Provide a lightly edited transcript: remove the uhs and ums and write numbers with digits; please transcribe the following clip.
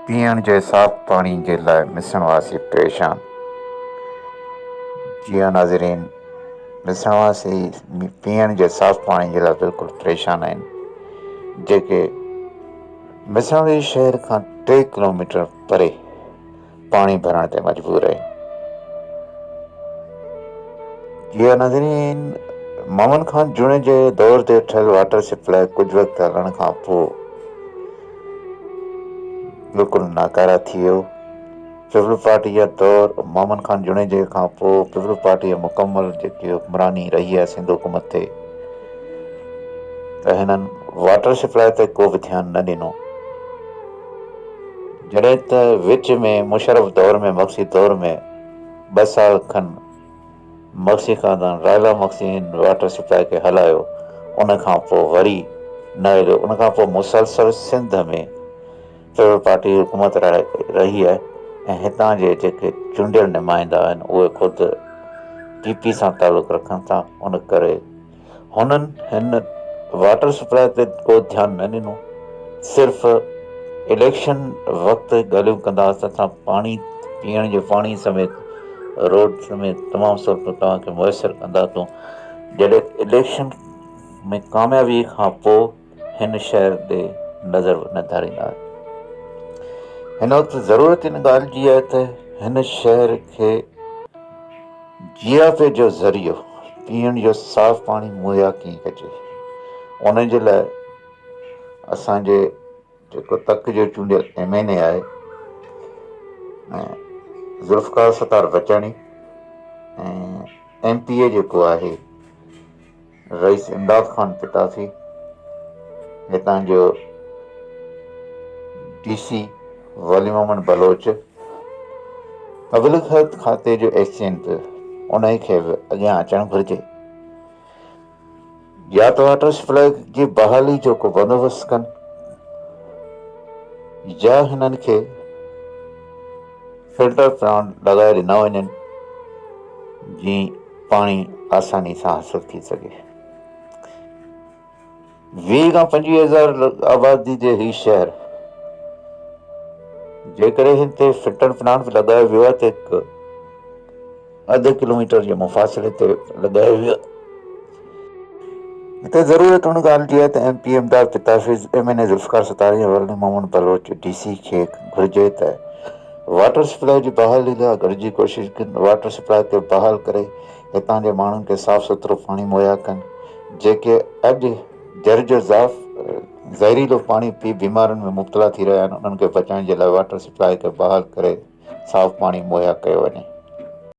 پيئڻ جي صاف پاڻي جي لاء مسڻ واسي پريشان. جي ها ناظرين مسڻ واسي پيئڻ جي صاف پاڻي جي لاء بلڪل پريشان آهن جيڪي مسڻ جي شهر کان 3 ڪلوميٽر پري پاڻي ڀرڻ تي مجبور آهن. جي ها ناظرين محمد خان جوڻيجي جي دور تي ٺهيل واٽر سپلاء ڪجهه وقت هلڻ کان پوء بلڪل ناڪاره ٿي ويو. پيپلز پارٽي جا دور محمد خان جوڻيجي کان پوء پيپلز پارٽي جي مڪمل جيڪي حڪمراني رهي آهي سنڌ حڪومت تي ته هنن واٽر سپلاء تي ڪو به ڌيان نه ڏنو. جڏهن ته وچ ۾ مشرف دور ۾ مگسي دور ۾ ٻه سال کن مگسي خاندان راحيلا مگسي هن واٽر سپلاء کي هلايو ان کان پوء وري نه هليو ان کان پوء مسلسل سنڌ ۾ پيپلز پارٽي جي حڪومت رهي آهي ۽ هتان جي جيڪي چونڊيل نمائندا آهن اهي خود پي پي سان تعلق رکن ٿا ان ڪري هنن هن واٽر سپلاء تي ڪو ڌيان نه ڏنو صرف اليڪشن وقت ڳالهيون ڪندا هئا ته اسان پاڻي پيئڻ جي پاڻي سميت روڊ سميت تمام سهولتون توهان کي ميسر ڪنداسون جڏهن اليڪشن ۾ ڪاميابي کان پوء هن شهر ڏي نظر به نه ڌاريندا هن وقت ضرورت ان ڳالهه جي آهي ته هن شهر کي جياپي جو ذريعو پيئڻ جو صاف پاڻي مهيا ڪيئن ڪجي ان جي لاء اسان جي جيڪو تڪ جو چونڊيل ايم اين اي آهي ۽ Zulfiqar Sattar Bachani ۽ M P A جيڪو آهي رئيس امداد خان پتافي، هتان جو D C Wali Muhammad Baloch, public health کاتي جو ايس سي اين به انهي کي به اڳيان اچڻ گهرجي يا ته واٽر سپلاء جي بحالي جو ڪو بندوبست ڪن يا هنن کي فلٽر پلانٽ لڳائي ڏنا وڃن جي پاڻي آساني سان حاصل ٿي سگهي. 20 کان 25 هزار آبادي جي هي شهر جيڪڏهن هن تي فلٽر پلانٽ به لڳايو ويو آهي ته هڪ اڌ ڪلوميٽر جي مفاصلي تي لڳايو ويو آهي. هتي ضرورت ان ڳالهه جي آهي ته M P Imdad Pitafi, M N A Zulfiqar Sattari ۽ Wali Muhammad Baloch D C کي گهرجي ته واٽر سپلاء جي بحالي لاء گڏجي ڪوشش ڪن، واٽر سپلاء کي بحال ڪري هتان جي ماڻهن کي صاف سٿرو پاڻي مهيا ڪن، جيڪي اڄ جر جو ضعف زهريلو پاڻي پي بيمارين ۾ مبتلا ٿي رهيا آهن، انهن کي بچائڻ جي لاء واٽر سپلاء کي بحال ڪري صاف پاڻي مهيا ڪيو وڃي.